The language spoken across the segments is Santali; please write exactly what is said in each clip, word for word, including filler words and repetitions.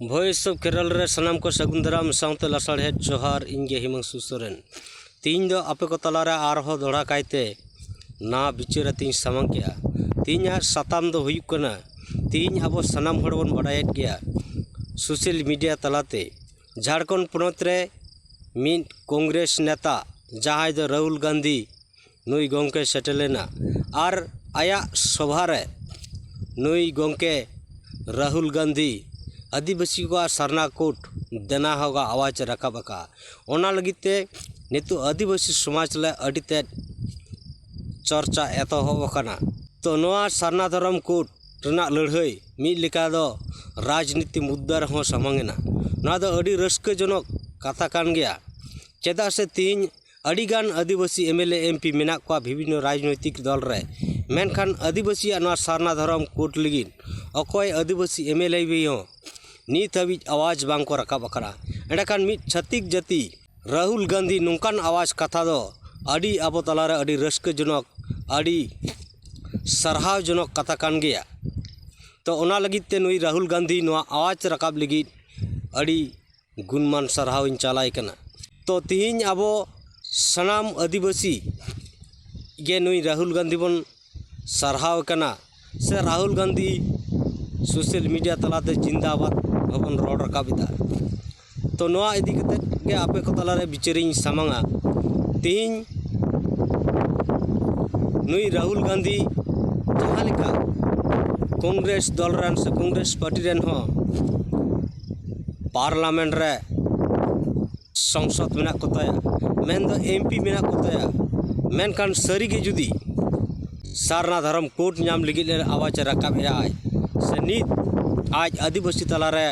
ᱵᱷᱚᱭᱮᱥ ᱚᱯᱷ ᱠᱮᱨᱚᱞ ᱨᱮ ᱥᱟᱱᱟᱢ ᱠᱚ ᱥᱟᱹᱜᱩᱱ ᱫᱟᱨᱟᱢ ᱥᱟᱶᱛᱮ ᱞᱟᱥᱟᱲᱦᱮᱫ ᱡᱚᱦᱟᱨ᱾ ᱤᱧ ᱜᱮ ᱦᱤᱢᱟᱝᱥᱩ ᱥᱚᱨᱮᱱ᱾ ᱛᱤᱦᱤᱧ ᱫᱚ ᱟᱯᱮ ᱠᱚ ᱛᱟᱞᱟᱨᱮ ᱟᱨᱦᱚᱸ ᱫᱚᱦᱲᱟ ᱠᱟᱭᱛᱮ ᱱᱟᱣᱟ ᱵᱤᱪᱟᱹᱨ ᱟᱛᱮᱧ ᱥᱟᱢᱟᱝ ᱠᱮᱜᱼᱟ᱾ ᱛᱤᱦᱤᱧᱟᱜ ᱥᱟᱛᱟᱢ ᱫᱚ ᱦᱩᱭᱩᱜ ᱠᱟᱱᱟ, ᱛᱤᱦᱤᱧ ᱟᱵᱚ ᱥᱟᱱᱟᱢ ᱦᱚᱲ ᱵᱚᱱ ᱵᱟᱰᱟᱭᱮᱫ ᱜᱮᱭᱟ, ᱥᱳᱥᱟᱞ ᱢᱤᱰᱤᱭᱟ ᱛᱟᱞᱟᱛᱮ ᱡᱷᱟᱲᱠᱷᱚᱸᱰ ᱯᱚᱱᱚᱛ ᱨᱮ ᱢᱤᱫ ᱠᱚᱝᱜᱨᱮᱥ ᱱᱮᱛᱟ, ᱡᱟᱦᱟᱸᱭ ᱫᱚ ᱨᱟᱦᱩᱞ ᱜᱟᱱᱫᱷᱤ, ᱱᱩᱭ ᱜᱚᱢᱠᱮ ᱥᱮᱴᱮᱨ ᱞᱮᱱᱟ᱾ ᱟᱨ ᱟᱭᱟᱜ ᱥᱚᱵᱷᱟ ᱨᱮ ᱱᱩᱭ ᱜᱚᱢᱠᱮ ᱨᱟᱦᱩᱞ ᱜᱟᱱᱫᱷᱤ ᱟᱹᱫᱤᱵᱟᱹᱥᱤ ᱠᱚᱣᱟᱜ ᱥᱟᱨᱱᱟ ᱠᱳᱰ ᱫᱮᱱᱟ ᱦᱚᱜᱟ ᱟᱣᱟᱡᱽ ᱮ ᱨᱟᱠᱟᱵ ᱟᱠᱟᱫᱼᱟ᱾ ᱚᱱᱟ ᱞᱟᱹᱜᱤᱫ ᱛᱮ ᱱᱤᱛᱚᱜ ᱟᱹᱫᱤᱵᱟᱹᱥᱤ ᱥᱚᱢᱟᱡᱽ ᱞᱮ ᱟᱹᱰᱤ ᱛᱮᱫ ᱪᱚᱨᱪᱟ ᱮᱛᱚᱦᱚᱵ ᱟᱠᱟᱱᱟ᱾ ᱛᱚ, ᱱᱚᱣᱟ ᱥᱟᱨᱱᱟ ᱫᱷᱚᱨᱚᱢ ᱠᱳᱰ ᱨᱮᱱᱟᱜ ᱞᱟᱹᱲᱦᱟᱹᱭ ᱢᱤᱫ ᱞᱮᱠᱟ ᱫᱚ ᱨᱟᱡᱽᱱᱤᱛᱤ ᱢᱩᱫᱽᱫᱟ ᱨᱮᱦᱚᱸ ᱥᱟᱢᱟᱝ ᱮᱱᱟ᱾ ᱱᱚᱣᱟ ᱫᱚ ᱟᱹᱰᱤ ᱨᱟᱹᱥᱠᱟᱹᱡᱚᱱᱚᱠ ᱠᱟᱛᱷᱟ ᱠᱟᱱ ᱜᱮᱭᱟ, ᱪᱮᱫᱟᱜ ᱥᱮ ᱛᱤᱦᱤᱧ ᱟᱹᱰᱤᱜᱟᱱ ᱟᱹᱫᱤᱵᱟᱹᱥᱤ ᱮᱢ ᱮᱞ ᱮ, ᱮᱢ ᱯᱤ ᱢᱮᱱᱟᱜ ᱠᱚᱣᱟ ᱵᱤᱵᱷᱤᱱᱱᱚ ᱨᱟᱡᱽᱱᱳᱭᱛᱤᱠ ᱫᱚᱞ ᱨᱮ, ᱢᱮᱱᱠᱷᱟᱱ ᱟᱹᱫᱤᱵᱟᱹᱥᱤᱭᱟᱜ ᱱᱚᱣᱟ ᱥᱟᱨᱱᱟ ᱫᱷᱚᱨᱚᱢ ᱠᱳᱰ ᱞᱟᱹᱜᱤᱫ ᱚᱠᱚᱭ ᱟᱹᱫᱤᱵᱟᱹᱥᱤ ᱮᱢ ᱮᱞ ᱮ ᱦᱚᱸ ᱱᱤᱛ ᱦᱟᱹᱵᱤᱡ ᱟᱣᱟᱡᱽ ᱵᱟᱝ ᱠᱚ ᱨᱟᱠᱟᱵ ᱟᱠᱟᱫᱟ᱾ ᱮᱸᱰᱮᱠᱷᱟᱱ ᱢᱤᱫ ᱪᱷᱟᱹᱛᱤᱠ ᱡᱟᱹᱛᱤ ᱨᱟᱦᱩᱞ ᱜᱟᱱᱫᱷᱤ ᱱᱚᱝᱠᱟᱱ ᱟᱣᱟᱡᱽ ᱠᱟᱛᱷᱟ ᱫᱚ ᱟᱹᱰᱤ ᱟᱵᱚ ᱛᱟᱞᱟᱨᱮ ᱟᱹᱰᱤ ᱨᱟᱹᱥᱠᱟᱹ ᱡᱚᱱᱚᱠ, ᱟᱹᱰᱤ ᱥᱟᱨᱦᱟᱣ ᱡᱚᱱᱚᱠ ᱠᱟᱛᱷᱟ ᱠᱟᱱ ᱜᱮᱭᱟ᱾ ᱛᱚ, ᱚᱱᱟ ᱞᱟᱹᱜᱤᱫ ᱛᱮ ᱱᱩᱭ ᱨᱟᱦᱩᱞ ᱜᱟᱱᱫᱷᱤ ᱱᱚᱣᱟ ᱟᱣᱟᱡᱽ ᱨᱟᱠᱟᱵ ᱞᱟᱹᱜᱤᱫ ᱟᱹᱰᱤ ᱜᱩᱱᱢᱟᱱ ᱥᱟᱨᱦᱟᱣ ᱤᱧ ᱪᱟᱞᱟᱭ ᱠᱟᱱᱟ᱾ ᱛᱚ, ᱛᱤᱦᱤᱧ ᱟᱵᱚ ᱥᱟᱱᱟᱢ ᱟᱹᱫᱤᱵᱟᱹᱥᱤ ᱜᱮ ᱱᱩᱭ ᱨᱟᱦᱩᱞ ᱜᱟᱱᱫᱷᱤ ᱵᱚᱱ ᱥᱟᱨᱦᱟᱣ ᱠᱟᱱᱟ, ᱥᱮ ᱨᱟᱦᱩᱞ ᱜᱟᱱᱫᱷᱤ ᱥᱳᱥᱟᱞ ᱢᱤᱰᱤᱭᱟ ᱛᱟᱞᱟᱛᱮ ᱡᱤᱱᱫᱟᱵᱟᱫ ᱦᱚᱸᱵᱚᱱ ᱨᱚᱲ ᱨᱟᱠᱟᱵ ᱮᱫᱟ᱾ ᱛᱚ, ᱱᱚᱣᱟ ᱤᱫᱤ ᱠᱟᱛᱮᱫ ᱜᱮ ᱟᱯᱮ ᱠᱚ ᱛᱟᱞᱟᱨᱮ ᱵᱤᱪᱟᱹᱨᱤᱧ ᱥᱟᱢᱟᱝᱟ᱾ ᱛᱤᱦᱤᱧ ᱱᱩᱭ ᱨᱟᱦᱩᱞ ᱜᱟᱱᱫᱷᱤ ᱡᱟᱦᱟᱸ ᱞᱮᱠᱟ ᱠᱚᱝᱜᱨᱮᱥ ᱫᱚᱞ ᱨᱮᱱ ᱥᱮ ᱠᱚᱝᱜᱨᱮᱥ ᱯᱟᱨᱴᱤ ᱨᱮᱱ ᱦᱚᱸ ᱯᱟᱨᱞᱟᱢᱮᱱᱴ ᱨᱮ ᱥᱚᱝᱥᱚᱫ ᱢᱮᱱᱟᱜ ᱠᱚᱛᱟᱭᱟ, ᱢᱮᱱᱫᱚ ᱮᱢ ᱯᱤ ᱢᱮᱱᱟᱜ ᱠᱚᱛᱟᱭᱟ, ᱢᱮᱱᱠᱷᱟᱱ ᱥᱟᱹᱨᱤᱜᱮ ᱡᱩᱫᱤ ᱥᱟᱨᱱᱟ ᱫᱷᱚᱨᱚᱢ ᱠᱳᱰ ᱧᱟᱢ ᱞᱟᱹᱜᱤᱫ ᱮ ᱟᱣᱟᱡᱽ ᱮ ᱨᱟᱠᱟᱵ ᱮᱫᱟᱭ, ᱥᱮ ᱱᱤᱛ ᱟᱡ ᱟᱹᱫᱤᱵᱟᱹᱥᱤ ᱛᱟᱞᱟᱨᱮ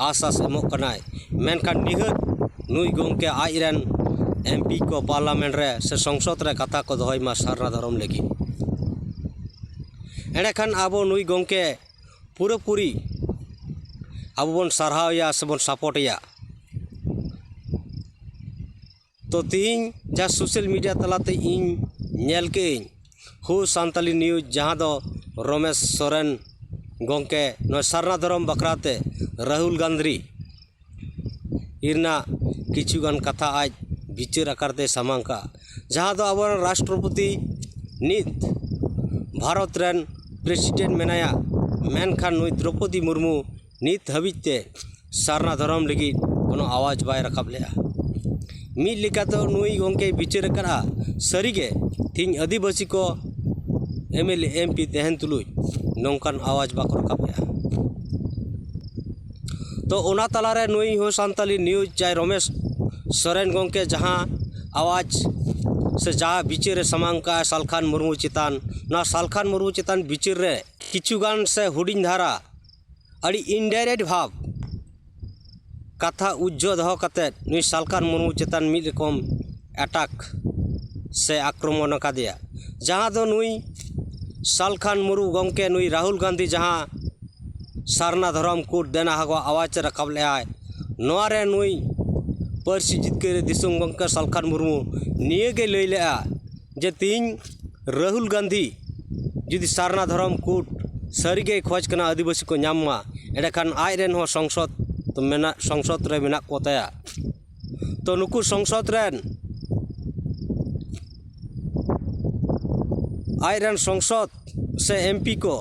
ᱟᱥᱟᱥ ᱮᱢᱚᱜ ᱠᱟᱱᱟᱭ, ᱢᱮᱱᱠᱷᱟᱱ ᱱᱤᱦᱟᱹᱛ ᱱᱩᱭ ᱜᱚᱢᱠᱮ ᱟᱡ ᱨᱮᱱ ᱮᱢ ᱯᱤ ᱠᱚ ᱯᱟᱨᱞᱟᱢᱮᱱᱴ ᱨᱮ ᱥᱮ ᱥᱚᱝᱥᱚᱫ ᱨᱮ ᱠᱟᱛᱷᱟ ᱠᱚ ᱫᱚᱦᱚᱭ ᱢᱟ ᱥᱟᱨᱱᱟ ᱫᱷᱚᱨᱚᱢ ᱞᱟᱹᱜᱤᱫ᱾ ᱮᱸᱰᱮᱠᱷᱟᱱ ᱟᱵᱚ ᱱᱩᱭ ᱜᱚᱢᱠᱮ ᱯᱩᱨᱟᱹᱯᱩᱨᱤ ᱟᱵᱚ ᱵᱚᱱ ᱥᱟᱨᱦᱟᱣᱮᱭᱟ ᱥᱮᱵᱚᱱ ᱥᱟᱯᱳᱨᱴᱮᱭᱟ᱾ ᱛᱚ, ᱛᱤᱦᱤᱧ ᱡᱟᱦᱟᱸ ᱥᱳᱥᱟᱞ ᱢᱤᱰᱤᱭᱟ ᱛᱟᱞᱟᱛᱮ ᱤᱧ ᱧᱮᱞ ᱠᱮᱜ ᱟᱹᱧ, ᱦᱳ ᱥᱟᱱᱛᱟᱞᱤ ᱱᱤᱭᱩᱡᱽ, ᱡᱟᱦᱟᱸ ᱫᱚ ᱨᱚᱢᱮᱥ ᱥᱚᱨᱮᱱ ᱜᱚᱢᱠᱮ ᱱᱚᱣᱟ ᱥᱟᱨᱱᱟ ᱫᱷᱚᱨᱚᱢ ᱵᱟᱠᱷᱨᱟ ᱛᱮ ᱨᱟᱦᱩᱞ ᱜᱟᱱᱫᱷᱤ ᱨᱮᱱᱟᱜ ᱠᱤᱪᱷᱩ ᱜᱟᱱ ᱠᱟᱛᱷᱟ ᱟᱡ ᱵᱤᱪᱟᱹᱨ ᱟᱠᱟᱨ ᱛᱮ ᱥᱟᱢᱟᱝ ᱠᱟᱜᱼᱟ, ᱡᱟᱦᱟᱸ ᱫᱚ ᱟᱵᱚᱨᱮᱱ ᱨᱟᱥᱴᱨᱚᱯᱚᱛᱤ ᱱᱤᱛ ᱵᱷᱟᱨᱚᱛ ᱨᱮᱱ ᱯᱨᱮᱥᱤᱰᱮᱱᱴ ᱢᱮᱱᱟᱭᱟ, ᱢᱮᱱᱠᱷᱟᱱ ᱱᱩᱭ ᱫᱨᱚᱯᱚᱫᱤ ᱢᱩᱨᱢᱩ ᱱᱤᱛ ᱦᱟᱹᱵᱤᱡ ᱛᱮ ᱥᱟᱨᱱᱟ ᱫᱷᱚᱨᱚᱢ ᱞᱟᱹᱜᱤᱫ ᱠᱳᱱᱳ ᱟᱣᱟᱡᱽ ᱵᱟᱭ ᱨᱟᱠᱟᱵ ᱞᱮᱫᱼᱟ᱾ ᱢᱤᱫ ᱞᱮᱠᱟᱛᱮ ᱱᱩᱭ ᱜᱚᱢᱠᱮᱭ ᱵᱤᱪᱟᱹᱨ ᱟᱠᱟᱫᱼᱟ, ᱥᱟᱹᱨᱤᱜᱮ ᱛᱮᱦᱮᱧ ᱟᱹᱫᱤᱵᱟᱹᱥᱤ ᱠᱚ ᱮᱢ ᱮᱞ ᱮ ᱮᱢ ᱯᱤ ᱛᱟᱦᱮᱱ ᱛᱩᱞᱩᱡ ᱱᱚᱝᱠᱟᱱ ᱟᱣᱟᱡᱽ ᱵᱟᱠᱚ ᱨᱟᱠᱟᱵ ᱞᱮᱫᱼᱟ᱾ ᱛᱚ ᱚᱱᱟ ᱛᱟᱞᱟᱨᱮ ᱱᱩᱭ ᱦᱚᱸ ᱥᱟᱱᱛᱟᱞᱤ ᱱᱤᱭᱩᱡᱽ ᱡᱟᱭ ᱨᱚᱢᱮᱥ ᱥᱚᱨᱮᱱ ᱜᱚᱢᱠᱮ ᱡᱟᱦᱟᱸ ᱟᱣᱟᱡᱽ ᱥᱮ ᱡᱟᱦᱟᱸ ᱵᱤᱪᱟᱹᱨ ᱮ ᱥᱟᱢᱟᱝ ᱠᱟᱜᱼᱟ ᱥᱟᱞᱠᱷᱟᱱ ᱢᱩᱨᱢᱩ ᱪᱮᱛᱟᱱ, ᱱᱚᱣᱟ ᱥᱟᱞᱠᱷᱟᱱ ᱢᱩᱨᱢᱩ ᱪᱮᱛᱟᱱ ᱵᱤᱪᱟᱹᱨ ᱨᱮ ᱠᱤᱪᱷᱩ ᱜᱟᱱ ᱥᱮ ᱦᱩᱰᱤᱧ ᱫᱷᱟᱨᱟ ᱟᱹᱰᱤ ᱤᱱᱰᱟᱭᱨᱮᱠᱴ ᱵᱷᱟᱵᱽ ᱠᱟᱛᱷᱟ ᱩᱡᱽᱡᱷᱚ ᱫᱚᱦᱚ ᱠᱟᱛᱮᱫ ᱱᱩᱭ ᱥᱟᱞᱠᱷᱟᱱ ᱢᱩᱨᱢᱩ ᱪᱮᱛᱟᱱ ᱢᱤᱫ ᱨᱚᱠᱚᱢ ᱮᱴᱟᱠ ᱥᱮ ᱟᱠᱨᱚᱢᱚᱱ ᱟᱠᱟᱫᱮᱭᱟ, ᱡᱟᱦᱟᱸ ᱫᱚ ᱱᱩᱭ ᱥᱟᱞᱠᱷᱟᱱ ᱢᱩᱨᱢᱩ ᱜᱚᱢᱠᱮ ᱱᱩᱭ ᱨᱟᱦᱩᱞ ᱜᱟᱱᱫᱷᱤ ᱡᱟᱦᱟᱸ ᱥᱟᱨᱱᱟ ᱫᱷᱚᱨᱚᱢ ᱠᱳᱰ ᱫᱮᱱᱟ ᱦᱟᱜᱚ ᱟᱣᱟᱡᱽ ᱨᱟᱠᱟᱵ ᱞᱮᱫᱼᱟᱭ, ᱱᱚᱣᱟ ᱨᱮ ᱱᱩᱭ ᱯᱟᱹᱨᱥᱤ ᱡᱤᱛᱠᱟᱹᱨ ᱫᱤᱥᱚᱢ ᱜᱚᱢᱠᱮ ᱥᱟᱞᱠᱷᱟᱱ ᱢᱩᱨᱢᱩ ᱱᱤᱭᱟᱹ ᱜᱮ ᱞᱟᱹᱭ ᱞᱮᱫᱼᱟ ᱡᱮ ᱛᱮᱦᱮᱧ ᱨᱟᱦᱩᱞ ᱜᱟᱱᱫᱷᱤ ᱡᱩᱫᱤ ᱥᱟᱨᱱᱟ ᱫᱷᱚᱨᱚᱢ ᱠᱳᱰ ᱥᱟᱹᱨᱤᱜᱮᱭ ᱠᱷᱚᱡᱽ ᱠᱟᱱᱟ ᱟᱹᱫᱤᱵᱟᱹᱥᱤ ᱠᱚ ᱧᱟᱢ ᱢᱟ, ᱮᱸᱰᱮᱠᱷᱟᱱ ᱟᱡ ᱨᱮᱱ ᱦᱚᱸ ᱥᱚᱝᱥᱚᱫ ᱢᱮᱱᱟᱜ, ᱥᱚᱝᱥᱚᱫ ᱨᱮ ᱢᱮᱱᱟᱜ ᱠᱚ ᱛᱟᱭᱟ᱾ ᱛᱚ ᱱᱩᱠᱩ ᱥᱚᱝᱥᱚᱫ ᱨᱮᱱ, ᱟᱡ ᱨᱮᱱ ᱥᱚᱝᱥᱚᱫ ᱥᱮ ᱮᱢ ᱯᱤ ᱠᱚ,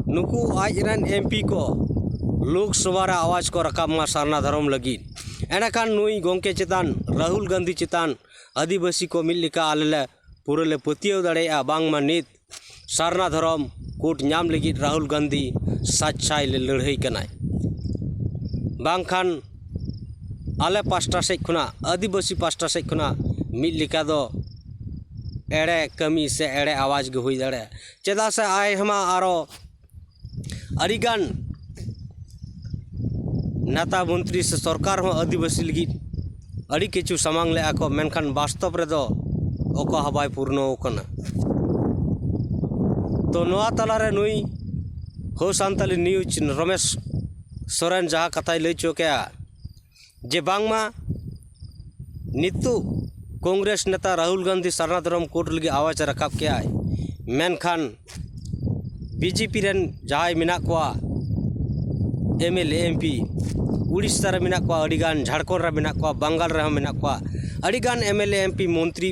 ᱱᱩᱠᱩ ᱟᱡ ᱨᱮᱱ ᱮᱢ ᱯᱤ ᱠᱚ ᱞᱳᱠᱥᱚᱵᱷᱟ ᱨᱮ ᱟᱣᱟᱡᱽ ᱠᱚ ᱨᱟᱠᱟᱵ ᱢᱟ ᱥᱟᱨᱱᱟ ᱫᱷᱚᱨᱚᱢ ᱞᱟᱹᱜᱤᱫ᱾ ᱮᱸᱰᱮᱠᱷᱟᱱ ᱱᱩᱭ ᱜᱚᱢᱠᱮ ᱪᱮᱛᱟᱱ, ᱨᱟᱦᱩᱞ ᱜᱟᱱᱫᱷᱤ ᱪᱮᱛᱟᱱ ᱟᱹᱫᱤᱵᱟᱹᱥᱤ ᱠᱚ ᱢᱤᱫ ᱞᱮᱠᱟ ᱟᱞᱮ ᱞᱮ ᱯᱩᱨᱟᱹ ᱞᱮ ᱯᱟᱹᱛᱭᱟᱹᱣ ᱫᱟᱲᱮᱭᱟᱜᱼᱟ, ᱵᱟᱝᱢᱟ ᱱᱤᱛ ᱥᱟᱨᱱᱟ ᱫᱷᱚᱨᱚᱢ ᱠᱳᱰ ᱧᱟᱢ ᱞᱟᱹᱜᱤᱫ ᱨᱟᱦᱩᱞ ᱜᱟᱱᱫᱷᱤ ᱥᱟᱪᱪᱟᱭ ᱞᱮ ᱞᱟᱹᱲᱦᱟᱹᱭ ᱠᱟᱱᱟᱭ᱾ ᱵᱟᱝᱠᱷᱟᱱ ᱟᱞᱮ ᱯᱟᱥᱴᱟ ᱥᱮᱫ ᱠᱷᱚᱱᱟᱜ, ᱟᱹᱫᱤᱵᱟᱹᱥᱤ ᱯᱟᱥᱴᱟ ᱥᱮᱫ ᱠᱷᱚᱱᱟᱜ ᱢᱤᱫ ᱞᱮᱠᱟ ᱫᱚ ᱮᱲᱮ ᱠᱟᱹᱢᱤ ᱥᱮ ᱮᱲᱮ ᱟᱣᱟᱡᱽ ᱜᱮ ᱦᱩᱭ ᱫᱟᱲᱮᱭᱟᱜᱼᱟ᱾ ᱪᱮᱫᱟᱜ ᱥᱮ ᱟᱭᱢᱟ ᱟᱨᱚ ᱟᱹᱰᱤᱜᱟᱱ ᱱᱮᱛᱟ ᱢᱚᱱᱛᱨᱤ ᱥᱮ ᱥᱚᱨᱠᱟᱨ ᱦᱚᱸ ᱟᱹᱫᱤᱵᱟᱹᱥᱤ ᱞᱟᱹᱜᱤᱫ ᱟᱹᱰᱤ ᱠᱤᱪᱷᱩ ᱥᱟᱢᱟᱝ ᱞᱮᱫᱼᱟ ᱠᱚ, ᱢᱮᱱᱠᱷᱟᱱ ᱵᱟᱥᱛᱚᱵ ᱨᱮᱫᱚ ᱚᱠᱟ ᱦᱚᱸ ᱵᱟᱭ ᱯᱩᱨᱱᱚ ᱟᱠᱟᱱᱟ᱾ ᱛᱚ ᱱᱚᱣᱟ ᱛᱟᱞᱟᱨᱮ ᱱᱩᱭ ᱦᱳ ᱥᱟᱱᱛᱟᱞᱤ ᱱᱤᱭᱩᱡᱽ ᱨᱚᱢᱮᱥ ᱥᱚᱨᱮᱱ ᱡᱟᱦᱟᱸ ᱠᱟᱛᱷᱟᱭ ᱞᱟᱹᱭ ᱦᱚᱪᱚ ᱠᱮᱜᱼᱟ ᱡᱮ ᱵᱟᱝᱢᱟ ᱱᱤᱛᱚᱜ ᱠᱚᱝᱜᱨᱮᱥ ᱱᱮᱛᱟ ᱨᱟᱦᱩᱞ ᱜᱟᱱᱫᱷᱤ ᱥᱟᱨᱱᱟ ᱫᱷᱚᱨᱚᱢ ᱠᱳᱰ ᱞᱟᱹᱜᱤᱫ ᱟᱣᱟᱡᱽ ᱨᱟᱠᱟᱵ ᱠᱮᱜᱼᱟᱭ, ᱢᱮᱱᱠᱷᱟᱱ ᱵᱤᱡᱮᱯᱤ ᱨᱮᱱ ᱡᱟᱦᱟᱸᱭ ᱢᱮᱱᱟᱜ ᱠᱚᱣᱟ, M L A, M P, Odisha ᱨᱮ ᱢᱮᱱᱟᱜ ᱠᱚᱣᱟ ᱟᱹᱰᱤᱜᱟᱱ, ᱡᱷᱟᱲᱠᱷᱚᱸᱰ ᱨᱮ ᱢᱮᱱᱟᱜ ᱠᱚᱣᱟ, ᱵᱟᱝᱜᱟᱞ ᱨᱮᱦᱚᱸ ᱢᱮᱱᱟᱜ ᱠᱚᱣᱟ, ᱟᱹᱰᱤᱜᱟᱱ ᱮᱢ ᱮᱞ ᱮ, ᱮᱢ ᱯᱤ, ᱢᱚᱱᱛᱨᱤ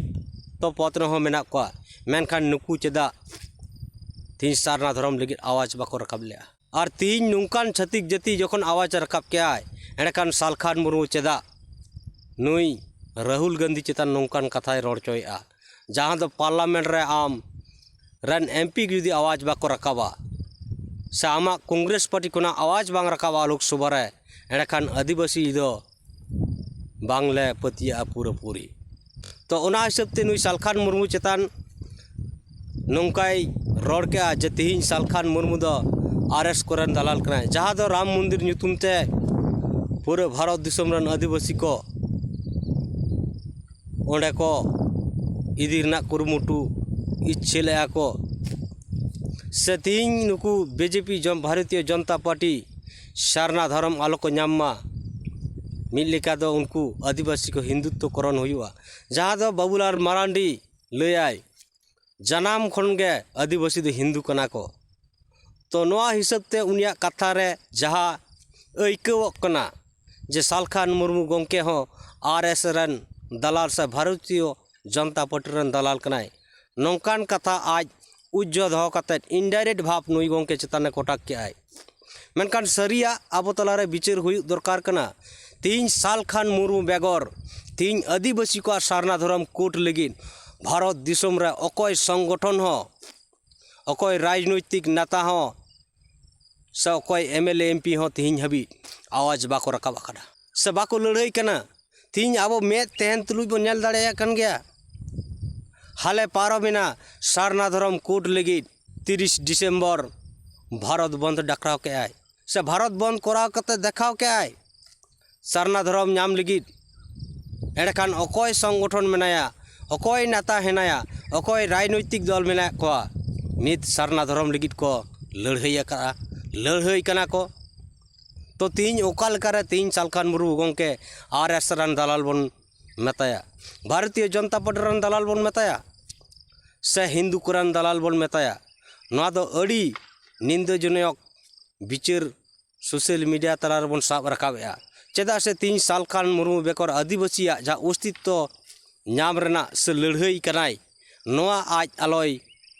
ᱛᱚ ᱯᱚᱫᱽ ᱨᱮᱦᱚᱸ ᱢᱮᱱᱟᱜ ᱠᱚᱣᱟ᱾ ᱢᱮᱱᱠᱷᱟᱱ ᱱᱩᱠᱩ ᱪᱮᱫᱟᱜ ᱛᱮᱦᱮᱧ ᱥᱟᱨᱱᱟ ᱫᱷᱚᱨᱚᱢ ᱞᱟᱹᱜᱤᱫ ᱟᱣᱟᱡᱽ ᱵᱟᱠᱚ ᱨᱟᱠᱟᱵ ᱞᱮᱜᱼᱟ? ᱟᱨ ᱛᱮᱦᱮᱧ ᱱᱚᱝᱠᱟᱱ ᱪᱷᱟᱹᱛᱤᱠ ᱡᱟᱹᱛᱤ ᱡᱚᱠᱷᱚᱱ ᱟᱣᱟᱡᱽ ᱨᱟᱠᱟᱵ ᱠᱮᱜᱼᱟᱭ, ᱮᱸᱰᱮᱠᱷᱟᱱ ᱥᱟᱞᱠᱷᱟᱱ ᱢᱩᱨᱢᱩ ᱪᱮᱫᱟᱜ ᱱᱩᱭ ᱨᱟᱦᱩᱞ ᱜᱟᱱᱫᱷᱤ ᱪᱮᱛᱟᱱ ᱱᱚᱝᱠᱟᱱ ᱠᱟᱛᱷᱟᱭ ᱨᱚᱲ ᱦᱚᱪᱚᱭᱮᱜᱼᱟ? ᱡᱟᱦᱟᱸ ᱫᱚ ᱯᱟᱨᱞᱟᱢᱮᱱᱴ ᱨᱮ ᱟᱢ ᱨᱮᱱ ᱮᱢ ᱯᱤ ᱡᱩᱫᱤ ᱟᱣᱟᱡᱽ ᱵᱟᱠᱚ ᱨᱟᱠᱟᱵᱟ, ᱥᱮ ᱟᱢᱟᱜ ᱠᱚᱝᱜᱨᱮᱥ ᱯᱟᱨᱴᱤ ᱠᱷᱚᱱᱟᱜ ᱟᱣᱟᱡᱽ ᱵᱟᱝ ᱨᱟᱠᱟᱵᱟ ᱞᱳᱠᱥᱚᱵᱷᱟ ᱨᱮ, ᱮᱸᱰᱮᱠᱷᱟᱱ ᱟᱹᱫᱤᱵᱟᱹᱥᱤ ᱫᱚ ᱵᱟᱝᱞᱮ ᱯᱟᱹᱛᱭᱟᱹᱜᱼᱟ ᱯᱩᱨᱟᱹᱯᱩᱨᱤ᱾ ᱛᱚ ᱚᱱᱟ ᱦᱤᱥᱟᱹᱵ ᱛᱮ ᱱᱩᱭ ᱥᱟᱞᱠᱷᱟᱱ ᱢᱩᱨᱢᱩ ᱪᱮᱛᱟᱱ ᱱᱚᱝᱠᱟᱭ ᱨᱚᱲ ᱠᱮᱜᱼᱟ ᱡᱮ ᱛᱮᱦᱮᱧ ᱥᱟᱞᱠᱷᱟᱱ ᱢᱩᱨᱢᱩ ᱫᱚ ᱟᱨ ᱮᱥ ᱠᱚᱨᱮᱱ ᱫᱟᱞᱟᱞ ᱠᱟᱱᱟᱭ, ᱡᱟᱦᱟᱸ ᱫᱚ ᱨᱟᱢ ᱢᱚᱱᱫᱤᱨ ᱧᱩᱛᱩᱢ ᱛᱮ ᱯᱩᱨᱟᱹ ᱵᱷᱟᱨᱚᱛ ᱫᱤᱥᱚᱢ ᱨᱮᱱ ᱟᱹᱫᱤᱵᱟᱹᱥᱤ ᱠᱚ ᱚᱸᱰᱮ ᱠᱚ ᱤᱫᱤ ᱨᱮᱱᱟᱜ ᱠᱩᱨᱩᱢᱩᱴᱩ ᱤᱪᱪᱷᱟᱹ ᱞᱮᱜᱼᱟ ᱠᱚ᱾ ᱥᱮ ᱛᱮᱦᱮᱧ ᱱᱩᱠᱩ ᱵᱤᱡᱮᱯᱤ ᱡᱚᱱ-, ᱵᱷᱟᱨᱚᱛᱤᱭᱚ ᱡᱚᱱᱚᱛᱟ ᱯᱟᱨᱴᱤ ᱥᱟᱨᱱᱟ ᱫᱷᱚᱨᱚᱢ ᱟᱞᱚ ᱠᱚ ᱧᱟᱢ ᱢᱟ, ᱢᱤᱫ ᱞᱮᱠᱟ ᱫᱚ ᱩᱱᱠᱩ ᱟᱹᱫᱤᱵᱟᱹᱥᱤ ᱠᱚ ᱦᱤᱱᱫᱩᱛᱛᱚ ᱠᱚᱨᱚᱱ ᱦᱩᱭᱩᱜᱼᱟ, ᱡᱟᱦᱟᱸ ᱫᱚ ᱵᱟᱵᱩᱞᱟᱞ ᱢᱟᱨᱟᱱᱰᱤ ᱞᱟᱹᱭᱟᱭ, ᱡᱟᱱᱟᱢ ᱠᱷᱚᱱ ᱜᱮ ᱟᱹᱫᱤᱵᱟᱹᱥᱤ ᱫᱚ ᱦᱤᱱᱫᱩ ᱠᱟᱱᱟ ᱠᱚ᱾ ᱛᱚ ᱱᱚᱣᱟ ᱦᱤᱥᱟᱹᱵ ᱛᱮ ᱩᱱᱤᱭᱟᱜ ᱠᱟᱛᱷᱟ ᱨᱮ ᱡᱟᱦᱟᱸ ᱟᱹᱭᱠᱟᱹᱣᱚᱜ ᱠᱟᱱᱟ ᱡᱮ ᱥᱟᱞᱠᱷᱟᱱ ᱢᱩᱨᱢᱩ ᱜᱚᱢᱠᱮ ᱦᱚᱸ ᱟᱨ ᱮᱥ ᱨᱮᱱ ᱫᱟᱞᱟᱞ ᱥᱮ ᱵᱷᱟᱨᱚᱛᱤᱭᱚ ᱡᱚᱱᱚᱛᱟ ᱯᱟᱨᱴᱤ ᱨᱮᱱ ᱫᱟᱞᱟᱞ ᱠᱟᱱᱟᱭ, ᱱᱚᱝᱠᱟᱱ ᱠᱟᱛᱷᱟ ᱟᱡ ᱩᱡᱡᱚ ᱫᱚᱦᱚ ᱠᱟᱛᱮᱫ indirect ᱵᱷᱟᱵᱽ ᱱᱩᱭ ᱜᱚᱢᱠᱮ ᱪᱮᱛᱟᱱ ᱮ ᱠᱚᱴᱟᱠ ᱠᱮᱜᱼᱟᱭ᱾ ᱢᱮᱱᱠᱷᱟᱱ ᱥᱟᱹᱨᱤᱭᱟᱜ ᱟᱵᱚ ᱛᱟᱞᱟᱨᱮ ᱵᱤᱪᱟᱹᱨ ᱦᱩᱭᱩᱜ ᱫᱚᱨᱠᱟᱨ ᱠᱟᱱᱟ᱾ ᱛᱮᱦᱮᱧ ᱥᱟᱞᱠᱷᱟᱱ ᱢᱩᱨᱢᱩ ᱵᱮᱜᱚᱨ ᱛᱮᱦᱮᱧ ᱟᱹᱫᱤᱵᱟᱹᱥᱤ ᱠᱚᱣᱟᱜ ᱥᱟᱨᱱᱟ ᱫᱷᱚᱨᱚᱢ ᱠᱳᱰ ᱞᱟᱹᱜᱤᱫ ᱵᱷᱟᱨᱚᱛ ᱫᱤᱥᱚᱢ ᱨᱮ ᱚᱠᱚᱭ ᱥᱚᱝᱜᱚᱴᱷᱚᱱ ᱦᱚᱸ, ᱚᱠᱚᱭ ᱨᱟᱡᱽᱱᱳᱭᱛᱤᱠ ᱱᱮᱛᱟ ᱦᱚᱸ, ᱥᱮ ᱚᱠᱚᱭ ᱮᱢ ᱮᱞ ᱮ, ᱮᱢ ᱯᱤ ᱦᱚᱸ ᱛᱮᱦᱮᱧ ᱦᱟᱹᱵᱤᱡ ᱟᱣᱟᱡᱽ ᱵᱟᱠᱚ ᱨᱟᱠᱟᱵ ᱟᱠᱟᱫᱟ ᱥᱮ ᱵᱟᱠᱚ ᱞᱟᱹᱲᱦᱟᱹᱭ ᱠᱟᱱᱟ᱾ ᱛᱮᱦᱮᱧ ᱟᱵᱚ ᱢᱮᱫ ᱛᱟᱦᱮᱱ ᱛᱩᱞᱩᱡ ᱵᱚᱱ ᱧᱮᱞ ᱫᱟᱲᱮᱭᱟᱜ ᱠᱟᱱ ᱜᱮᱭᱟ᱾ ᱦᱟᱞᱮ ᱯᱟᱨᱚᱢᱮᱱᱟ ᱥᱟᱨᱱᱟ ᱫᱷᱚᱨᱚᱢ ᱠᱳᱰ ᱞᱟᱹᱜᱤᱫ ᱛᱤᱨᱤᱥ ᱰᱤᱥᱮᱢᱵᱚᱨ ᱵᱷᱟᱨᱚᱛ ᱵᱚᱱᱫᱷ ᱰᱟᱠᱨᱟᱣ ᱠᱮᱜᱼᱟᱭ, ᱥᱮ ᱵᱷᱟᱨᱚᱛ ᱵᱚᱱᱫᱷ ᱠᱚᱨᱟᱣ ᱠᱟᱛᱮ ᱫᱮᱠᱷᱟᱣ ᱠᱮᱜᱼᱟᱭ ᱥᱟᱨᱱᱟ ᱫᱷᱚᱨᱚᱢ ᱧᱟᱢ ᱞᱟᱹᱜᱤᱫ᱾ ᱮᱸᱰᱮᱠᱷᱟᱱ ᱚᱠᱚᱭ ᱥᱚᱝᱜᱚᱴᱷᱚᱱ ᱢᱮᱱᱟᱭᱟ, ᱚᱠᱚᱭ ᱱᱮᱛᱟ ᱦᱮᱱᱟᱭᱟ, ᱚᱠᱚᱭ ᱨᱟᱡᱽᱱᱳᱭᱛᱤᱠ ᱫᱚᱞ ᱢᱮᱱᱟᱜ ᱠᱚᱣᱟ, ᱱᱤᱛ ᱥᱟᱨᱱᱟ ᱫᱷᱚᱨᱚᱢ ᱞᱟᱹᱜᱤᱫ ᱠᱚ ᱞᱟᱹᱲᱦᱟᱹᱭ ᱟᱠᱟᱫᱼᱟ, ᱞᱟᱹᱲᱦᱟᱹᱭ ᱠᱟᱱᱟ ᱠᱚ? ᱛᱚ ᱛᱮᱦᱮᱧ ᱚᱠᱟ ᱞᱮᱠᱟᱨᱮ ᱛᱮᱦᱮᱧ ᱥᱟᱞᱠᱷᱟᱱ ᱢᱩᱨᱢᱩ ᱜᱚᱢᱠᱮ ᱟᱨ ᱮᱥ ᱨᱮᱱ ᱫᱟᱞᱟᱞ ᱵᱚᱱ ᱢᱮᱛᱟᱭᱟ, ᱵᱷᱟᱨᱚᱛᱤᱭᱚ ᱡᱚᱱᱚᱛᱟ ᱯᱟᱨᱴᱤ ᱨᱮᱱ ᱫᱟᱞᱟᱞ ᱵᱚᱱ ᱢᱮᱛᱟᱭᱟ, ᱥᱮ ᱦᱤᱱᱫᱩ ᱠᱚᱨᱮᱱ ᱫᱟᱞᱟᱞ ᱵᱚᱱ ᱢᱮᱛᱟᱭᱟ? ᱱᱚᱣᱟ ᱫᱚ ᱟᱹᱰᱤ ᱱᱤᱱᱫᱟᱹᱡᱚᱱᱚᱠ ᱵᱤᱪᱟᱹᱨ ᱥᱳᱥᱟᱞ ᱢᱤᱰᱤᱭᱟ ᱛᱟᱞᱟ ᱨᱮᱵᱚᱱ ᱥᱟᱵ ᱨᱟᱠᱟᱵᱮᱜᱼᱟ᱾ ᱪᱮᱫᱟᱜ ᱥᱮ ᱛᱮᱦᱮᱧ ᱥᱟᱞᱠᱷᱟᱱ ᱢᱩᱨᱢᱩ ᱵᱮᱜᱚᱨ ᱟᱹᱫᱤᱵᱟᱹᱥᱤᱭᱟᱜ ᱡᱟᱦᱟᱸ ᱚᱥᱛᱤᱛᱛᱚ ᱧᱟᱢ ᱨᱮᱱᱟᱜ ᱥᱮ ᱞᱟᱹᱲᱦᱟᱹᱭ ᱠᱟᱱᱟᱭ, ᱱᱚᱣᱟ ᱟᱡ ᱟᱞᱚᱭ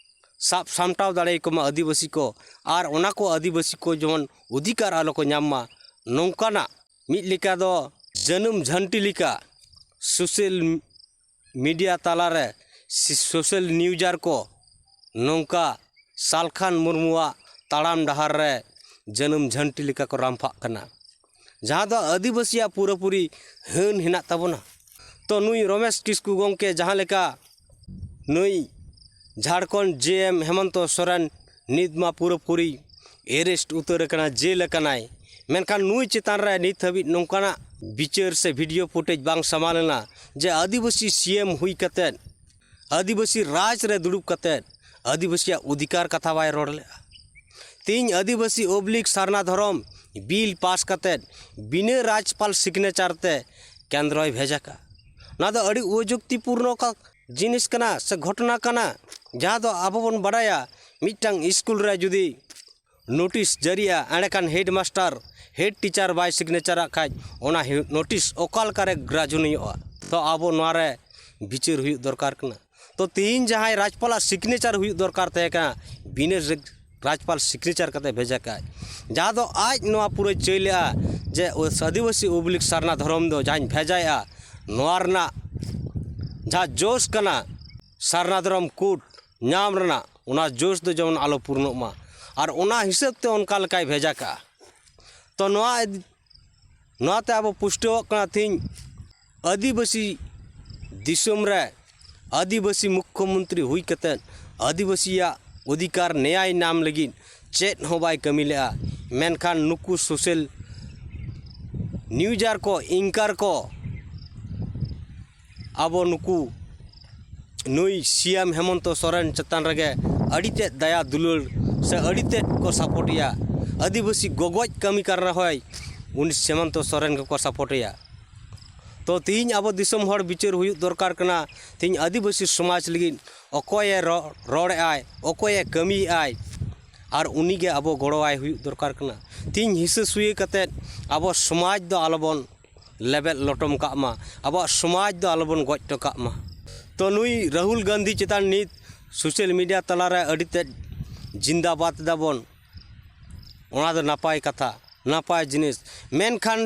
ᱥᱟᱵ ᱥᱟᱢᱴᱟᱣ ᱫᱟᱲᱮᱭᱟᱠᱚ ᱢᱟ ᱟᱹᱫᱤᱵᱟᱹᱥᱤ ᱠᱚ, ᱟᱨ ᱚᱱᱟ ᱠᱚ ᱟᱹᱫᱤᱵᱟᱹᱥᱤ ᱠᱚ ᱡᱮᱢᱚᱱ ᱚᱫᱷᱤᱠᱟᱨ ᱟᱞᱚ ᱠᱚ ᱧᱟᱢ ᱢᱟ, ᱱᱚᱝᱠᱟᱱᱟᱜ ᱢᱤᱫ ᱞᱮᱠᱟ ᱫᱚ ᱡᱟᱹᱱᱩᱢ ᱡᱷᱟᱹᱱᱴᱤ ᱞᱮᱠᱟ ᱥᱳᱥᱟᱞ ᱢᱤᱰᱤᱭᱟ ᱛᱟᱞᱟᱨᱮ ᱥᱳᱥᱟᱞ ᱱᱤᱭᱩᱡᱟᱨ ᱠᱚ ᱱᱚᱝᱠᱟ ᱥᱟᱞᱠᱷᱟᱱ ᱢᱩᱨᱢᱩᱣᱟᱜ ᱛᱟᱲᱟᱢ ᱰᱟᱦᱟᱨ ᱨᱮ ᱡᱟᱹᱱᱩᱢ ᱡᱷᱟᱹᱱᱴᱤ ᱞᱮᱠᱟ ᱠᱚ ᱨᱟᱢᱯᱷᱟᱜ ᱠᱟᱱᱟ, ᱡᱟᱦᱟᱸ ᱫᱚ ᱟᱹᱫᱤᱵᱟᱹᱥᱤᱭᱟᱜ ᱯᱩᱨᱟᱹᱯᱩᱨᱤ ᱦᱟᱹᱱ ᱦᱮᱱᱟᱜ ᱛᱟᱵᱚᱱᱟ᱾ ᱛᱚ ᱱᱩᱭ ᱨᱚᱢᱮᱥ ᱠᱤᱥᱠᱩ ᱜᱚᱢᱠᱮ ᱡᱟᱦᱟᱸ ᱞᱮᱠᱟ ᱱᱩᱭ ᱡᱷᱟᱲᱠᱷᱚᱸᱰ ᱡᱮ ᱮᱢ ᱦᱮᱢᱚᱱᱛᱚ ᱥᱚᱨᱮᱱ ᱱᱤᱛ ᱢᱟ ᱯᱩᱨᱟᱹᱯᱩᱨᱤ ᱮᱨᱮᱥᱴ ᱩᱛᱟᱹᱨ ᱟᱠᱟᱱᱟ, ᱡᱮᱞ ᱟᱠᱟᱱᱟᱭ, ᱢᱮᱱᱠᱷᱟᱱ ᱱᱩᱭ ᱪᱮᱛᱟᱱ ᱨᱮ ᱱᱤᱛ ᱦᱟᱹᱵᱤᱡ ᱱᱚᱝᱠᱟᱱᱟᱜ ᱵᱤᱪᱟᱹᱨ ᱥᱮ ᱵᱷᱤᱰᱤᱭᱳ ᱯᱷᱩᱴᱮᱡᱽ ᱵᱟᱝ ᱥᱟᱢᱟᱝ ᱞᱮᱱᱟ ᱡᱮ ᱟᱹᱫᱤᱵᱟᱹᱥᱤ ᱥᱤ ᱮᱢ ᱦᱩᱭ ᱠᱟᱛᱮᱫ, ᱟᱹᱫᱤᱵᱟᱹᱥᱤ ᱨᱟᱡᱽ ᱨᱮ ᱫᱩᱲᱩᱵ ᱠᱟᱛᱮᱫ ᱟᱹᱫᱤᱵᱟᱹᱥᱤᱭᱟᱜ ᱚᱫᱷᱤᱠᱟᱨ ᱠᱟᱛᱷᱟ ᱵᱟᱭ ᱨᱚᱲ ᱞᱮᱫᱼᱟ᱾ ᱛᱮᱦᱮᱧ ᱟᱹᱫᱤᱵᱟᱹᱥᱤ ᱚᱵᱽᱞᱤᱠ ᱥᱟᱨᱱᱟ ᱫᱷᱚᱨᱚᱢ ᱵᱤᱞ ᱯᱟᱥ ᱠᱟᱛᱮᱫ ᱵᱤᱱᱟᱹ ᱨᱟᱡᱽᱯᱟᱞ ᱥᱤᱜᱽᱱᱮᱪᱟᱨ ᱛᱮ ᱠᱮᱱᱫᱨᱚᱭ ᱵᱷᱮᱡᱟ ᱠᱟᱜᱼᱟ᱾ ᱱᱚᱣᱟ ᱫᱚ ᱟᱹᱰᱤ ᱚᱡᱩᱠᱛᱤᱯᱩᱨᱱᱚ ᱠᱟ-, ᱡᱤᱱᱤᱥ ᱠᱟᱱᱟ ᱥᱮ ᱜᱷᱚᱴᱚᱱᱟ ᱠᱟᱱᱟ, ᱡᱟᱦᱟᱸ ᱫᱚ ᱟᱵᱚ ᱵᱚᱱ ᱵᱟᱰᱟᱭᱟ ᱢᱤᱫᱴᱟᱝ ᱥᱠᱩᱞ ᱨᱮ ᱡᱩᱫᱤ ᱱᱳᱴᱤᱥ ᱡᱟᱹᱨᱤᱜᱼᱟ, ᱮᱸᱰᱮᱠᱷᱟᱱ ᱦᱮᱰ ᱢᱟᱥᱴᱟᱨ, ᱦᱮᱰ ᱴᱤᱪᱟᱨ ᱵᱟᱭ ᱥᱤᱜᱽᱱᱮᱪᱟᱨᱟᱜ ᱠᱷᱟᱡ ᱚᱱᱟ ᱦᱮ-, ᱱᱳᱴᱤᱥ ᱚᱠᱟ ᱞᱮᱠᱟᱨᱮ ᱜᱨᱟᱡᱩᱱ ᱦᱩᱭᱩᱜᱼᱟ? ᱛᱚ ᱟᱵᱚ ᱱᱚᱣᱟ ᱨᱮ ᱵᱤᱪᱟᱹᱨ ᱦᱩᱭᱩᱜ ᱫᱚᱨᱠᱟᱨ ᱠᱟᱱᱟ᱾ ᱛᱚ ᱛᱮᱦᱮᱧ ᱡᱟᱦᱟᱸᱭ ᱨᱟᱡᱽᱯᱟᱞᱟᱜ ᱥᱤᱜᱽᱱᱮᱪᱟᱨ ᱦᱩᱭᱩᱜ ᱫᱚᱨᱠᱟᱨ ᱛᱟᱦᱮᱸ ᱠᱟᱱᱟ ᱵᱤᱱᱟᱹ ᱨᱮ-, ᱨᱟᱡᱽᱯᱟᱞ ᱥᱤᱜᱽᱱᱮᱪᱟᱨ ᱠᱟᱛᱮ ᱵᱷᱮᱡᱟ ᱠᱟᱜᱼᱟᱭ, ᱡᱟᱦᱟᱸ ᱫᱚ ᱟᱡ ᱱᱚᱣᱟ ᱯᱩᱨᱟᱹᱭ ᱪᱟᱹᱭ ᱞᱮᱜᱼᱟ ᱡᱮ ᱟᱹᱫᱤᱵᱟᱹᱥᱤ ᱚᱵᱽᱞᱤᱠ ᱥᱟᱨᱱᱟ ᱫᱷᱚᱨᱚᱢ ᱫᱚ ᱡᱟᱦᱟᱸᱧ ᱵᱷᱮᱡᱟᱭᱮᱜᱼᱟ, ᱱᱚᱣᱟ ᱨᱮᱱᱟᱜ ᱡᱟᱦᱟᱸ ᱡᱳᱥ ᱠᱟᱱᱟ ᱥᱟᱨᱱᱟ ᱫᱷᱚᱨᱚᱢ ᱠᱳᱰ ᱧᱟᱢ ᱨᱮᱱᱟᱜ, ᱚᱱᱟ ᱡᱳᱥ ᱫᱚ ᱡᱮᱢᱚᱱ ᱟᱞᱚ ᱯᱩᱨᱱᱚᱜ ᱢᱟ, ᱟᱨ ᱚᱱᱟ ᱦᱤᱥᱟᱹᱵ ᱛᱮ ᱚᱱᱠᱟ ᱞᱮᱠᱟᱭ ᱵᱷᱮᱡᱟ ᱠᱟᱜᱼᱟ᱾ ᱛᱚ ᱱᱚᱣᱟ ᱤᱫᱤ-, ᱱᱚᱣᱟᱛᱮ ᱟᱵᱚ ᱯᱩᱥᱴᱟᱹᱣᱚᱜ ᱠᱟᱱᱟ ᱛᱮᱦᱮᱧ ᱟᱹᱫᱤᱵᱟᱹᱥᱤ ᱫᱤᱥᱚᱢ ᱨᱮ ᱟᱹᱫᱤᱵᱟᱹᱥᱤ ᱢᱩᱠᱠᱷᱚ ᱢᱚᱱᱛᱨᱤ ᱦᱩᱭ ᱠᱟᱛᱮᱫ ᱟᱹᱫᱤᱵᱟᱹᱥᱤᱭᱟᱜ ᱚᱫᱷᱤᱠᱟᱨ ᱱᱮᱭᱟᱭ ᱧᱟᱢ ᱞᱟᱹᱜᱤᱫ ᱪᱮᱫ ᱦᱚᱸ ᱵᱟᱭ ᱠᱟᱹᱢᱤ ᱞᱮᱜᱼᱟ᱾ ᱢᱮᱱᱠᱷᱟᱱ ᱱᱩᱠᱩ ᱥᱳᱥᱟᱞ ᱱᱤᱭᱩᱡᱟᱨ ᱠᱚ, ᱮᱝᱠᱟᱨ ᱠᱚ ᱟᱵᱚ ᱱᱩᱠᱩ ᱱᱩᱭ ᱥᱤ ᱮᱢ ᱦᱮᱢᱚᱱᱛᱚ ᱥᱚᱨᱮᱱ ᱪᱮᱛᱟᱱ ᱨᱮᱜᱮ ᱟᱹᱰᱤ ᱛᱮᱫ ᱫᱟᱭᱟ ᱫᱩᱞᱟᱹᱲ ᱥᱮ ᱟᱹᱰᱤ ᱛᱮᱫ ᱠᱚ ᱥᱟᱯᱳᱨᱴ ᱮᱭᱟ᱾ ᱟᱹᱫᱤᱵᱟᱹᱥᱤ ᱜᱚᱜᱚᱡ ᱠᱟᱹᱢᱤ ᱠᱟᱱ ᱨᱮᱦᱚᱸᱭ ᱩᱱᱤ ᱦᱮᱢᱚᱱᱛᱚ ᱥᱚᱨᱮᱱ ᱜᱮᱠᱚ ᱥᱟᱯᱳᱨᱴ ᱮᱭᱟ᱾ ᱛᱚ ᱛᱤᱦᱤᱧ ᱟᱵᱚ ᱫᱤᱥᱚᱢ ᱦᱚᱲ ᱵᱤᱪᱟᱹᱨ ᱦᱩᱭᱩᱜ ᱫᱚᱨᱠᱟᱨ ᱠᱟᱱᱟ, ᱛᱤᱦᱤᱧ ᱟᱹᱫᱤᱵᱟᱹᱥᱤ ᱥᱚᱢᱟᱡᱽ ᱞᱟᱹᱜᱤᱫ ᱚᱠᱚᱭᱮ ᱨᱚ-, ᱨᱚᱲᱮᱫᱼᱟᱭ, ᱚᱠᱚᱭᱮ ᱠᱟᱹᱢᱤᱭᱮᱫᱼᱟᱭ, ᱟᱨ ᱩᱱᱤᱜᱮ ᱟᱵᱚ ᱜᱚᱲᱚᱣᱟᱭ ᱦᱩᱭᱩᱜ ᱫᱚᱨᱠᱟᱨ ᱠᱟᱱᱟ᱾ ᱛᱤᱦᱤᱧ ᱦᱤᱥᱟᱹ ᱥᱩᱭᱟᱹ ᱠᱟᱛᱮᱫ ᱟᱵᱚ ᱥᱚᱢᱟᱡᱽ ᱫᱚ ᱟᱞᱚᱵᱚᱱ ᱞᱮᱵᱮᱫ ᱞᱚᱴᱚᱢ ᱠᱟᱜ ᱢᱟ, ᱟᱵᱚᱣᱟᱜ ᱥᱚᱢᱟᱡᱽ ᱫᱚ ᱟᱞᱚᱵᱚᱱ ᱜᱚᱡ ᱦᱚᱴᱚ ᱠᱟᱜ ᱢᱟ᱾ ᱛᱚ ᱱᱩᱭ ᱨᱟᱦᱩᱞ ᱜᱟᱱᱫᱷᱤ ᱪᱮᱛᱟᱱ ᱱᱤᱛ ᱥᱳᱥᱟᱞ ᱢᱤᱰᱤᱭᱟ ᱛᱟᱞᱟᱨᱮ ᱟᱹᱰᱤ ᱛᱮᱫ ᱡᱤᱱᱫᱟᱵᱟᱫ ᱫᱟᱵᱚᱱ, ᱚᱱᱟ ᱫᱚ ᱱᱟᱯᱟᱭ ᱠᱟᱛᱷᱟ, ᱱᱟᱯᱟᱭ ᱡᱤᱱᱤᱥ᱾ ᱢᱮᱱᱠᱷᱟᱱ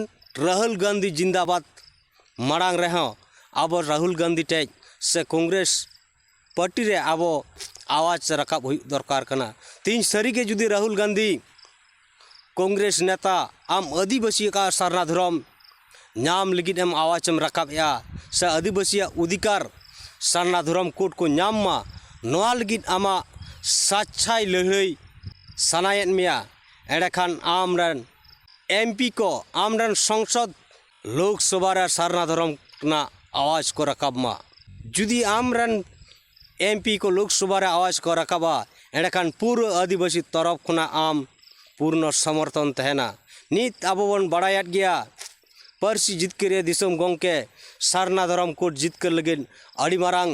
ᱨᱟᱦᱩᱞ ᱜᱟᱱᱫᱷᱤ ᱡᱤᱱᱫᱟᱵᱟᱫ ᱢᱟᱲᱟᱝ ᱨᱮᱦᱚᱸ ᱟᱵᱚ ᱨᱟᱦᱩᱞ ᱜᱟᱱᱫᱷᱤ ᱴᱷᱮᱡ ᱥᱮ ᱠᱚᱝᱜᱨᱮᱥ ᱯᱟᱨᱴᱤ ᱨᱮ ᱟᱵᱚ ᱟᱣᱟᱡᱽ ᱨᱟᱠᱟᱵ ᱦᱩᱭᱩᱜ ᱫᱚᱨᱠᱟᱨ ᱠᱟᱱᱟ᱾ ᱛᱮᱦᱮᱧ ᱥᱟᱹᱨᱤᱜᱮ ᱡᱩᱫᱤ ᱨᱟᱦᱩᱞ ᱜᱟᱱᱫᱷᱤ ᱠᱚᱝᱜᱨᱮᱥ ᱱᱮᱛᱟ ᱟᱢ ᱟᱹᱫᱤᱵᱟᱹᱥᱤ ᱟᱠᱟᱫ ᱥᱟᱨᱱᱟ ᱫᱷᱚᱨᱚᱢ ᱧᱟᱢ ᱞᱟᱹᱜᱤᱫ ᱮᱢ ᱟᱣᱟᱡᱽ ᱮᱢ ᱨᱟᱠᱟᱵ ᱮᱜᱼᱟ ᱥᱮ ᱟᱹᱫᱤᱵᱟᱹᱥᱤᱭᱟᱜ ᱚᱫᱷᱤᱠᱟᱨ ᱥᱟᱨᱱᱟ ᱫᱷᱚᱨᱚᱢ ᱠᱳᱰ ᱠᱚ ᱧᱟᱢ ᱢᱟ, ᱱᱚᱣᱟ ᱞᱟᱹᱜᱤᱫ ᱟᱢᱟᱜ ᱥᱟᱪᱪᱷᱟᱭ ᱞᱟᱹᱲᱦᱟᱹᱭ ᱥᱟᱱᱟᱭᱮᱫ ᱢᱮᱭᱟ, ᱮᱸᱰᱮᱠᱷᱟᱱ ᱟᱢ ᱨᱮᱱ ᱮᱢ ᱯᱤ ᱠᱚ, ᱟᱢ ᱨᱮᱱ ᱥᱚᱝᱥᱚᱫᱽ ᱞᱳᱠᱥᱚᱵᱷᱟ ᱨᱮ ᱥᱟᱨᱱᱟ ᱫᱷᱚᱨᱚᱢ ᱨᱮᱱᱟᱜ ᱟᱣᱟᱡᱽ ᱠᱚ ᱨᱟᱠᱟᱵ ᱢᱟ᱾ ᱡᱩᱫᱤ ᱟᱢ ᱨᱮᱱ ᱮᱢ ᱯᱤ ᱠᱚ ᱞᱳᱠᱥᱚᱵᱷᱟ ᱨᱮ ᱟᱣᱟᱡᱽ ᱠᱚ ᱨᱟᱠᱟᱵᱟ, ᱮᱸᱰᱮᱠᱷᱟᱱ ᱯᱩᱨᱟᱹ ᱟᱹᱫᱤᱵᱟᱹᱥᱤ ᱛᱚᱨᱚᱯ ᱠᱷᱚᱱᱟᱜ ᱟᱢ ᱯᱩᱨᱱᱚ ᱥᱚᱢᱚᱨᱛᱷᱚᱱ ᱛᱟᱦᱮᱱᱟ᱾ ᱱᱤᱛ ᱟᱵᱚ ᱵᱚᱱ ᱵᱟᱲᱟᱭᱮᱫ ᱜᱮᱭᱟ, ᱯᱟᱹᱨᱥᱤ ᱡᱤᱛᱠᱟᱹᱨᱤᱭᱟᱹ ᱫᱤᱥᱚᱢ ᱜᱚᱢᱠᱮ ᱥᱟᱨᱱᱟ ᱫᱷᱚᱨᱚᱢ ᱠᱳᱰ ᱡᱤᱛᱠᱟᱹᱨ ᱞᱟᱹᱜᱤᱫ ᱟᱹᱰᱤ ᱢᱟᱨᱟᱝ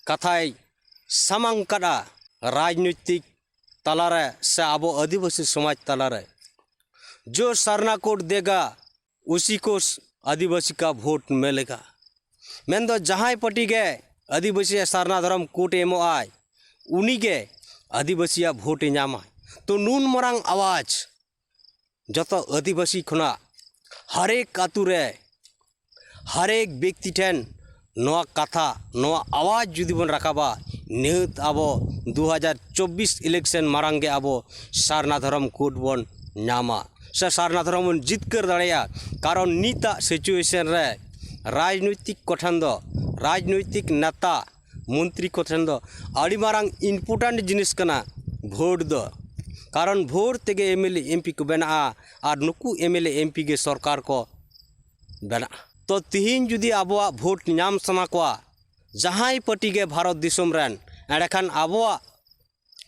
ᱠᱟᱛᱷᱟᱭ ᱥᱟᱢᱟᱝ ᱠᱟᱫᱼᱟ ᱨᱟᱡᱽᱱᱳᱭᱛᱤᱠ ᱛᱟᱞᱟᱨᱮ ᱥᱮ ᱟᱵᱚ ᱟᱹᱫᱤᱵᱟᱹᱥᱤ ᱥᱚᱢᱟᱡᱽ ᱛᱟᱞᱟᱨᱮ᱾ ᱡᱳ ᱥᱟᱨᱱᱟ ᱠᱳᱰ ᱫᱮᱜᱟ, ᱩᱥᱤ ᱠᱳ ᱟᱹᱫᱤᱵᱟᱹᱥᱤ ᱠᱟ ᱵᱷᱳᱴ ᱢᱤᱞᱮᱜᱟ᱾ ᱢᱮᱱᱫᱚ ᱡᱟᱦᱟᱸᱭ ᱯᱟᱹᱴᱤ ᱜᱮ ᱟᱹᱫᱤᱵᱟᱹᱥᱤᱭᱟᱜ ᱥᱟᱨᱱᱟ ᱫᱷᱚᱨᱚᱢ ᱠᱳᱰ ᱮ ᱮᱢᱚᱜ ᱟᱭ, ᱩᱱᱤᱜᱮ ᱟᱹᱫᱤᱵᱟᱹᱥᱤᱭᱟᱜ ᱵᱷᱳᱴ ᱮ ᱧᱟᱢᱟᱭ᱾ ᱛᱚ ᱱᱩᱱ ᱢᱟᱨᱟᱝ ᱟᱣᱟᱡᱽ ᱡᱚᱛᱚ ᱟᱹᱫᱤᱵᱟᱹᱥᱤ ᱠᱷᱚᱱᱟᱜ ᱦᱟᱨᱮᱠ ᱟᱛᱳ ᱨᱮ, ᱦᱟᱨᱮᱠ ᱵᱮᱠᱛᱤ ᱴᱷᱮᱱ ᱱᱚᱣᱟ ᱠᱟᱛᱷᱟ, ᱱᱚᱣᱟ ᱟᱣᱟᱡᱽ ᱡᱩᱫᱤ ᱵᱚᱱ ᱨᱟᱠᱟᱵᱟ, ᱱᱤᱦᱟᱹᱛ ᱟᱵᱚ ᱫᱩ ᱦᱟᱡᱟᱨ ᱪᱚᱵᱵᱤᱥ ᱤᱞᱮᱠᱥᱚᱱ ᱢᱟᱲᱟᱝ ᱜᱮ ᱟᱵᱚ ᱥᱟᱨᱱᱟ ᱫᱷᱚᱨᱚᱢ ᱠᱳᱰ ᱵᱚᱱ ᱧᱟᱢᱟ ᱥᱮ ᱥᱟᱨᱱᱟ ᱫᱷᱚᱨᱚᱢ ᱵᱚᱱ ᱡᱤᱛᱠᱟᱹᱨ ᱫᱟᱲᱮᱭᱟᱜᱼᱟ᱾ ᱠᱟᱨᱚᱱ ᱱᱤᱛᱟᱜ ᱥᱤᱪᱩᱭᱮᱥᱚᱱ ᱨᱮ ᱨᱟᱡᱽᱱᱳᱭᱛᱤᱠ ᱠᱚᱴᱷᱮᱱ ᱫᱚ, ᱨᱟᱡᱽᱱᱳᱭᱛᱤᱠ ᱱᱮᱛᱟ ᱢᱚᱱᱛᱨᱤ ᱠᱚᱴᱷᱮᱱ ᱫᱚ ᱟᱹᱰᱤ ᱢᱟᱨᱟᱝ ᱤᱢᱯᱚᱨᱴᱮᱱᱴ ᱡᱤᱱᱤᱥ ᱠᱟᱱᱟ ᱵᱷᱳᱴ ᱫᱚ᱾ ᱠᱟᱨᱚᱱ ᱵᱷᱳᱴ ᱛᱮᱜᱮ ᱮᱢ ᱮᱞ ᱮ ᱮᱢ ᱯᱤ ᱠᱚ ᱵᱮᱱᱟᱜᱼᱟ ᱟᱨ ᱱᱩᱠᱩ ᱮᱢ ᱮᱞ ᱮ ᱮᱢ ᱯᱤ ᱜᱮ ᱥᱚᱨᱠᱟᱨ ᱠᱚ ᱵᱮᱱᱟᱜᱼᱟ᱾ ᱛᱚ ᱛᱤᱦᱤᱧ ᱡᱩᱫᱤ ᱟᱵᱚᱣᱟᱜ ᱵᱷᱳᱴ ᱧᱟᱢ ᱥᱟᱱᱟ ᱠᱚᱣᱟ ᱡᱟᱦᱟᱸᱭ ᱯᱟᱨᱴᱤ ᱜᱮ ᱵᱷᱟᱨᱚᱛ ᱫᱤᱥᱚᱢ ᱨᱮᱱ, ᱮᱸᱰᱮᱠᱷᱟᱱ ᱟᱵᱚᱣᱟᱜ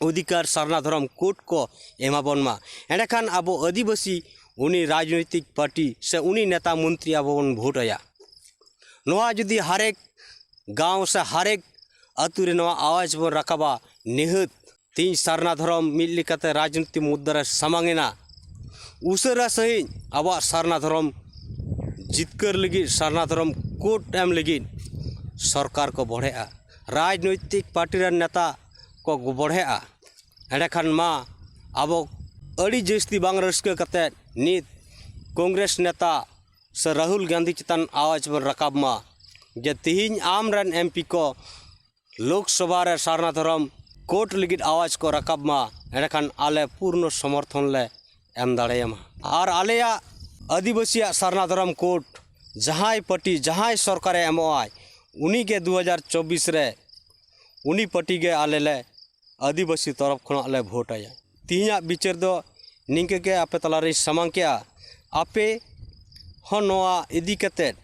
ᱚᱫᱷᱤᱠᱟᱨ ᱥᱟᱨᱱᱟ ᱫᱷᱚᱨᱚᱢ ᱠᱳᱰ ᱠᱚ ᱮᱢᱟᱵᱚᱱ ᱢᱟ᱾ ᱮᱸᱰᱮᱠᱷᱟᱱ ᱟᱵᱚ ᱟᱹᱫᱤᱵᱟᱹᱥᱤ ᱩᱱᱤ ᱨᱟᱡᱽᱱᱳᱭᱛᱤᱠ ᱯᱟᱨᱴᱤ ᱥᱮ ᱩᱱᱤ ᱱᱮᱛᱟ ᱢᱚᱱᱛᱨᱤ ᱟᱵᱚ ᱵᱚᱱ ᱵᱷᱳᱴ ᱟᱭᱟ᱾ ᱱᱚᱣᱟ ᱡᱩᱫᱤ ᱦᱟᱨᱮᱠ ᱜᱟᱶ ᱥᱮ ᱦᱟᱨᱮᱠ ᱟᱹᱛᱩ ᱨᱮ ᱱᱚᱣᱟ ᱟᱣᱟᱡᱽ ᱵᱚᱱ ᱨᱟᱠᱟᱵᱟ, ᱱᱤᱦᱟᱹᱛ ᱛᱮᱦᱮᱧ ᱥᱟᱨᱱᱟ ᱫᱷᱚᱨᱚᱢ ᱢᱤᱫ ᱞᱮᱠᱟᱛᱮ ᱨᱟᱡᱽᱱᱤᱛᱤ ᱢᱩᱫᱽᱫᱟ ᱨᱮ ᱥᱟᱢᱟᱝ ᱮᱱᱟ᱾ ᱩᱥᱟᱹᱨᱟ ᱥᱟᱺᱦᱤᱡ ᱟᱵᱚᱣᱟᱜ ᱥᱟᱨᱱᱟ ᱫᱷᱚᱨᱚᱢ ᱡᱤᱛᱠᱟᱹᱨ ᱞᱟᱹᱜᱤᱫ, ᱥᱟᱨᱱᱟ ᱫᱷᱚᱨᱚᱢ ᱠᱳᱰ ᱮᱢ ᱞᱟᱹᱜᱤᱫ ᱥᱚᱨᱠᱟᱨ ᱠᱚ ᱵᱚᱲᱦᱮᱜᱼᱟ, ᱨᱟᱡᱽᱱᱳᱭᱛᱤᱠ ᱯᱟᱨᱴᱤ ᱨᱮᱱ ᱱᱮᱛᱟ ᱠᱚ ᱵᱚᱲᱦᱮᱜᱼᱟ᱾ ᱮᱸᱰᱮᱠᱷᱟᱱ ᱢᱟ ᱟᱵᱚ ᱟᱹᱰᱤ ᱡᱟᱹᱥᱛᱤ ᱵᱟᱝ ᱨᱟᱹᱥᱠᱟᱹ ᱠᱟᱛᱮᱫ ᱱᱤᱛ ᱠᱚᱝᱜᱨᱮᱥ ᱱᱮᱛᱟ ᱥᱮ ᱨᱟᱦᱩᱞ ᱜᱟᱱᱫᱷᱤ ᱪᱮᱛᱟᱱ ᱟᱣᱟᱡᱽ ᱵᱚᱱ ᱨᱟᱠᱟᱵ ᱢᱟ ᱡᱮ ᱛᱤᱦᱤᱧ ᱟᱢ ᱨᱮᱱ ᱮᱢ ᱯᱤ ᱠᱚ ᱞᱳᱠᱥᱚᱵᱷᱟ ᱨᱮ ᱥᱟᱨᱱᱟ ᱫᱷᱚᱨᱚᱢ ᱠᱳᱰ ᱞᱟᱹᱜᱤᱫ ᱟᱣᱟᱡᱽ ᱠᱚ ᱨᱟᱠᱟᱵ ᱢᱟ, ᱮᱸᱰᱮᱠᱷᱟᱱ ᱟᱞᱮ ᱯᱩᱨᱱᱚ ᱥᱚᱢᱚᱨᱛᱷᱚᱱ ᱞᱮ ᱮᱢ ᱫᱟᱲᱮᱭᱟᱢᱟ᱾ ᱟᱨ ᱟᱞᱮᱭᱟᱜ ᱟᱹᱫᱤᱵᱟᱹᱥᱤᱭᱟᱜ ᱥᱟᱨᱱᱟ ᱫᱷᱚᱨᱚᱢ ᱠᱳᱰ ᱡᱟᱦᱟᱸᱭ ᱯᱟᱹᱴᱤ, ᱡᱟᱦᱟᱸᱭ ᱥᱚᱨᱠᱟᱨᱮ ᱮᱢᱚᱜᱼᱟᱭ, ᱩᱱᱤᱜᱮ ᱫᱩ ᱦᱟᱡᱟᱨ ᱪᱚᱵᱵᱤᱥ ᱨᱮ ᱩᱱᱤ ᱯᱟᱹᱴᱤ ᱜᱮ ᱟᱞᱮ ᱞᱮ ᱟᱹᱫᱤᱵᱟᱹᱥᱤ ᱛᱚᱨᱚᱯ ᱠᱷᱚᱱᱟᱜ ᱞᱮ ᱵᱷᱳᱴ ᱟᱭᱟ᱾ ᱛᱤᱦᱤᱧᱟᱜ ᱵᱤᱪᱟᱹᱨ ᱫᱚ ᱱᱤᱝᱠᱟᱹ ᱜᱮ ᱟᱯᱮ ᱛᱟᱞᱟᱨᱮᱧ ᱥᱟᱢᱟᱝ ᱠᱮᱜᱼᱟ᱾ ᱟᱯᱮ ᱦᱚᱸ ᱱᱚᱣᱟ ᱤᱫᱤ ᱠᱟᱛᱮᱫ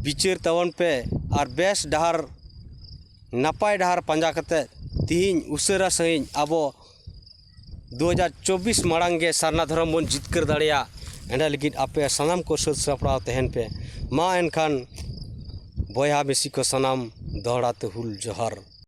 ᱵᱤᱪᱟᱹᱨ ᱛᱟᱵᱚᱱ ᱯᱮ ᱟᱨ ᱵᱮᱥ ᱰᱟᱦᱟᱨ, ᱱᱟᱯᱟᱭ ᱰᱟᱦᱟᱨ ᱯᱟᱸᱡᱟ ᱠᱟᱛᱮᱫ ᱛᱤᱦᱤᱧ ᱩᱥᱟᱹᱨᱟ ᱥᱟᱺᱦᱤᱡ ᱟᱵᱚ ᱫᱩ ᱦᱟᱡᱟᱨ ᱪᱚᱵᱵᱤᱥ ᱢᱟᱲᱟᱝ ᱜᱮ ᱥᱟᱨᱱᱟ ᱫᱷᱚᱨᱚᱢ ᱵᱚᱱ ᱡᱤᱛᱠᱟᱹᱨ ᱫᱟᱲᱮᱭᱟᱜ, ᱮᱸᱰᱮ ᱞᱟᱹᱜᱤᱫ ᱟᱯᱮ ᱥᱟᱱᱟᱢ ᱠᱚ ᱥᱟᱹᱛ ᱥᱟᱯᱲᱟᱣ ᱛᱟᱦᱮᱱ ᱯᱮ᱾ ᱢᱟ ᱮᱱᱠᱷᱟᱱ ᱵᱚᱭᱦᱟ ᱢᱤᱥᱤ ᱠᱚ ᱥᱟᱱᱟᱢ ᱫᱚᱦᱲᱟ ᱛᱮ ᱦᱩᱞ ᱡᱚᱦᱟᱨ᱾